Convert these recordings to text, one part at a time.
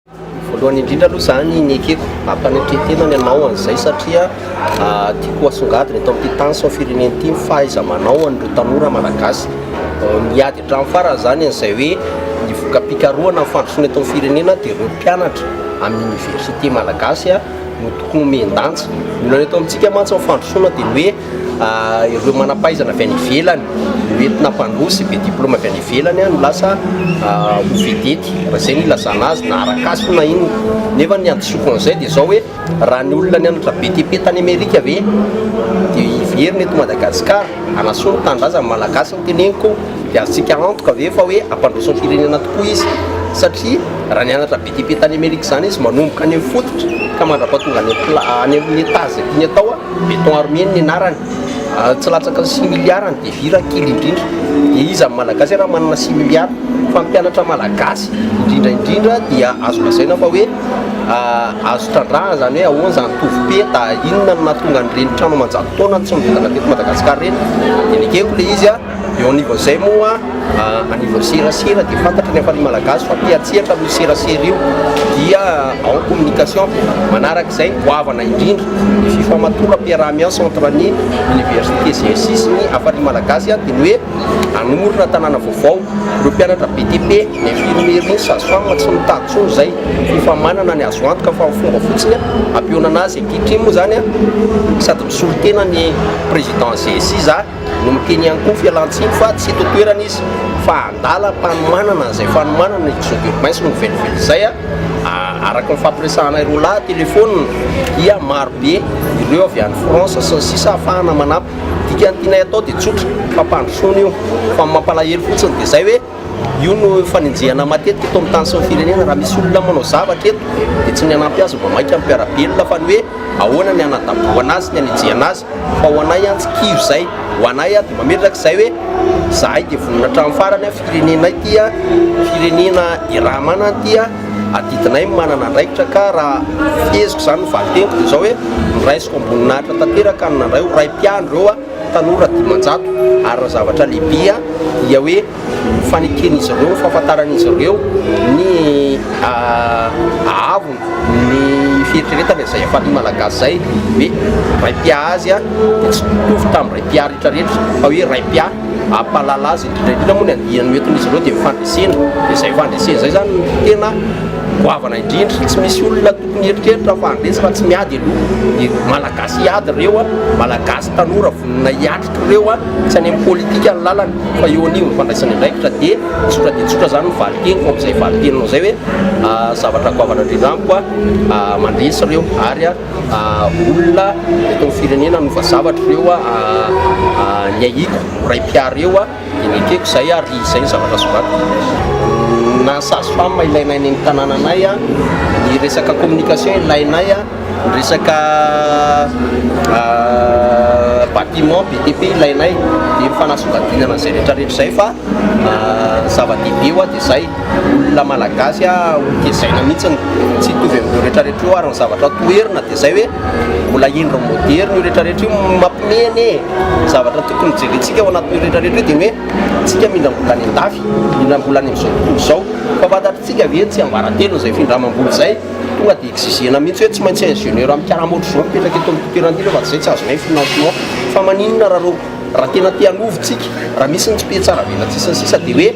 Voalohany indrindra aloha izany ny ekeko ampanetren-tena ny hanao an'izay satria tiako hasongadina eto amin'ity tany sy ny firenena ity ny fahaiza-manao an'ireo tanora malagasy. Miady hatramin'ny farany izany an'izay hoe ny voka-pikarohana ny fandrosoana eto amin'ny firenena dia ireo mpianatra amin'ny oniversite malagasy no tokony homen-danja. Ny olana eto amintsika mantsy ny fandrosoana dia ny hoe ireo manam-pahaizana avy any ivelany no entina hampandroso sy be diplaoma avy any ivelany no lasa ho vedety, raha izay no ilazana azy na arak'asa io na inona. Nefa ny hadisoako an'izay dia izao hoe raha ny olona nianatra BTP tany Amerika ve dia hiverina eto Madagasikara hanasoa ny tanindrazany, Malagasy no teneniko, dia azontsika antoka ve fa hoe hampandroso ny firenena tokoa izy? Satria raha nianatra BTP tany Amerika izany izy manomboka any amin'ny fototra ka mandra-pahatonga any any amin'ny étage izay tiany atao, Béton armé ny anarany, tsy latsaky ny six milliards ny devis raha kely indrindra. Dia iza amin'ny Malagasy raha manana six milliards? Fa ny mpianatra Malagasy indrindra indrindra dia azo lazaina fa hoe azo trandrahana izany hoe ahoana izany tovopeta, inona no nahatonga an'ireny trano aman-jato taona tsy nirodana teto Madagasikara ireny. Dia nekeko ilay izy. Eo anivon'izay moa, anivon'ny serasera dia fantatra ny hafalian'ny Malagasy fa mpiantsehatra amin'io serasera io dia ao ny communication. Manarak'izay ny goavana indrindra ny fifamatoram-piaraha-miasa entre ny Université GSI sy ny Hafalian'ny Malagasy dia ny hoe hanorina tanàna vaovao. Ireo mpianatra BTP, ny infirmerie, ny sage femme tsy mitady intsony izay fifamanana ny azo antoka fa ny fomba fotsiny hampihaonana azy. Ankehitriny moa izany sady misolo tena ny président GSI za. no miteny ihany koa fialantsiny fa tsy eto an-toerana izy fa andalam-panomanana izay fanomanana exode urbain sy nouvelle ville izay araka ny fampiresahanay roa lahy telefaonina dia maro be ireo avy any France sy ny sisa ahafahana manampy. Dikany tianay atao dia tsotra, fampandrosoana io fa ny mampalahelo fotsiny dia izay hoe io no fanenjehana matetika eto amin'ny tany sy ny firenena, raha misy olona manao zavatra eto dia tsy ny hanampy azy vao mainka ny mpiara-belona fa ny hoe ahoana ny hanadabohana azy sy ny hanenjehana azy. Fa ho anay an tsy kivy zay, ho anay an dia mametraka izay hoe zahay dia vonona hatramin'ny farany an, firenenay ity an, firenena iaraha-manana ity an, adidinay ny manana andraikitra ka raha feheziko izany ny valin-teniko dia izao hoe noraisiko am-boninahitra tanteraka ny nandray ho ray mpiandry ireo an, tanora 500 ary ny zavatra lehibe an dia hoe ny faneken'izy ireo, ny fahafantaran'izy ireo ny haavony, ny fieritreretana izay efa ny Malagasy izay hoe raim-piahy azy dia tsy mitovy tamin'ny raim-piahy rehetrarehetra fa hoe raim-piahy hampahalala azy, indrindra indrindra moa ny andiany hoentin'izy ireo dia ny fandresena, dia izay fandresena izay izany no tena goavana indrindra, tsy misy olona tokony hieritreritra fa handresy fa tsy miady aloha, dia Malagasy hiady ireo, Malagasy tanora vonona hiatrika ireo. Tsy any amin'ny politika ny lalana fa eo anivon'ny fandraisana andraikitra dia tsotra dia tsotra izany ny valin-teniko amin'izay valin-teninao izay hoe zavatra goavana indrindra amiko mandresy ireo ary olona eto amin'ny firenena hanova zavatra ireo ny ahiako ho ray mpiara eo dia nekeko izay ary izay ny zavatra soratako. Na sage femme ilainay any amin'ny tanànanay, ny resaka communication ilainay. Ny resaka bâtiment BTP ilainay dia ny fanasongadinana an'izay rehetra rehetra izay fa ny zava-dehibe hoa dia izay olona malagasy ho tezaina mihitsy tsy hitovy amin'ireo rehetra rehetra io ary ny zavatra toherina dia izay hoe mbola endriny moderina io rehetra rehetra io mampime anie e! Ny zavatra tokony jerentsika ao anatin'io rehetra rehetra io dia ny hoe tsika mindram-bola any an-dafy, mindram-bola any amin'izao tontolo izao fa fantatritsika ve ny tsiambaratelo izay findramam-bola izay? Tonga dia exigena mihitsy hoe tsy maintsy ingénieur mikarama ohatr'izao mipetraka eto amin'ity toerana ity rehefa tsy izay tsy azonay financement. Fa maninona raha reo raha tena te hanovo tsika, raha misy ny tsy mpihatsaravelatsihy sy ny sisa dia hoe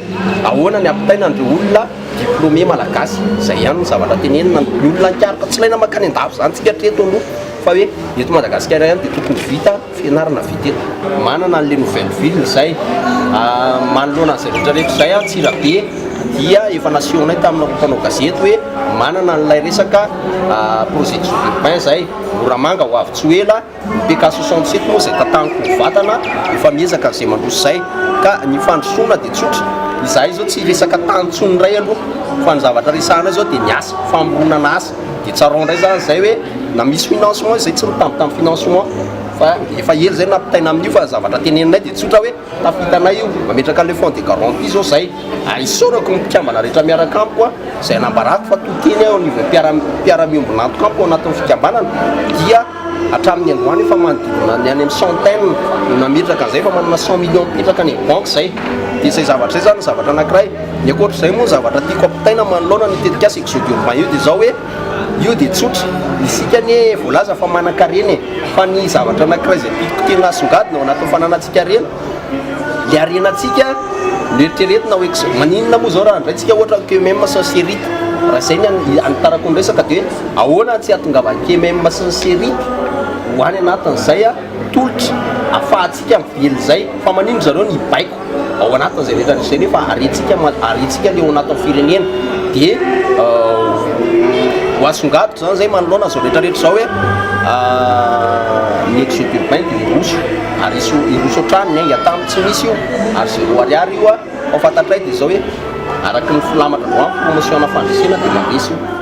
ahoana ny hampitaina an'ireo olona diplômé malagasy. Izay ihany no zavatra tenenina, ny olona nikaroka tsy ilaina mankany an-dafy izany tsika hatreto aloha fa hoe eto Madagasikara ihany dia tokony ho vita. Fianarana vita eto. Manana an'ilay nouvelle ville izay. Manoloana an'izay rehetra rehetra izay Antsirabe dia efa nasehonay taminareo mpanao gazety hoe manana an'ilay resaka projet de zone urbain izay. Moramanga ho avy tsy ho ela, ny PK 67 moa izay tantaniko mivantana efa miezaka an'izay mandroso izay. Ka ny fandrosoana dia tsotra, izahay izao tsy hiresaka tany intsony indray aloha fa ny zavatra resahanay izao dia ny asa, famoronana asa. Dia tsarao indray izany izay hoe na misy financement izay tsy mitambitamby financement fa efa ela izay nampitaina amin'io fa ny zavatra teneninay dia tsotra hoe tafitanay io, mametraka an'ilay fonds de garantie izao izay. Ary isaorako ny mpikambana rehetra miaraka amiko a, izay anambarako fa to teny aho eo anivon'ny mpiara mpiara-miombon'antoka amiko ao anatin'ny fikambanana dia hatramin'ny androany efa manodidina ny any amin'ny centaine no nametraka an'izay, efa manana 100 millions mipetraka any amin'ny banque izay. Dia izay zavatra izay izany ny zavatra anankiray. Ny ankoatr'izay moa ny zavatra tiako ampitaina manoloana an'io tetikasa exode urbain io dia izao hoe, io dia tsotra, isika anie voalaza fa manan-karena e, fa ny zavatra anankiray izay tiako tena asongadina ao anatin'ny fananantsika harena, le harenantsika no eritreretina ho ex, maninona moa izao raha andraintsika ohatra ny QMM sy ny CERIT, raha izay ny anitarako ny resaka dia hoe ahoana tsy hahatongavan'ny QMM sy ny CERIT ho any anatin'izay tolotra afahantsika mivelona izay, fa maninona zareo no hibaiko ao anatin'izay rehetra rehetra izay nefa harentsika harentsika le ao anatin'ny firenena dia ho asongadiko zany zay manoloana izao rehetra rehetra izao hoe ny exode urbain dia hiroso ary hiso hiroso hatrany ny ainga tamy tsy misy io ary zéro ariary io a fa fantatray dia izao hoe araky ny filamatra androany promotion-na fandresena dia mandresy io.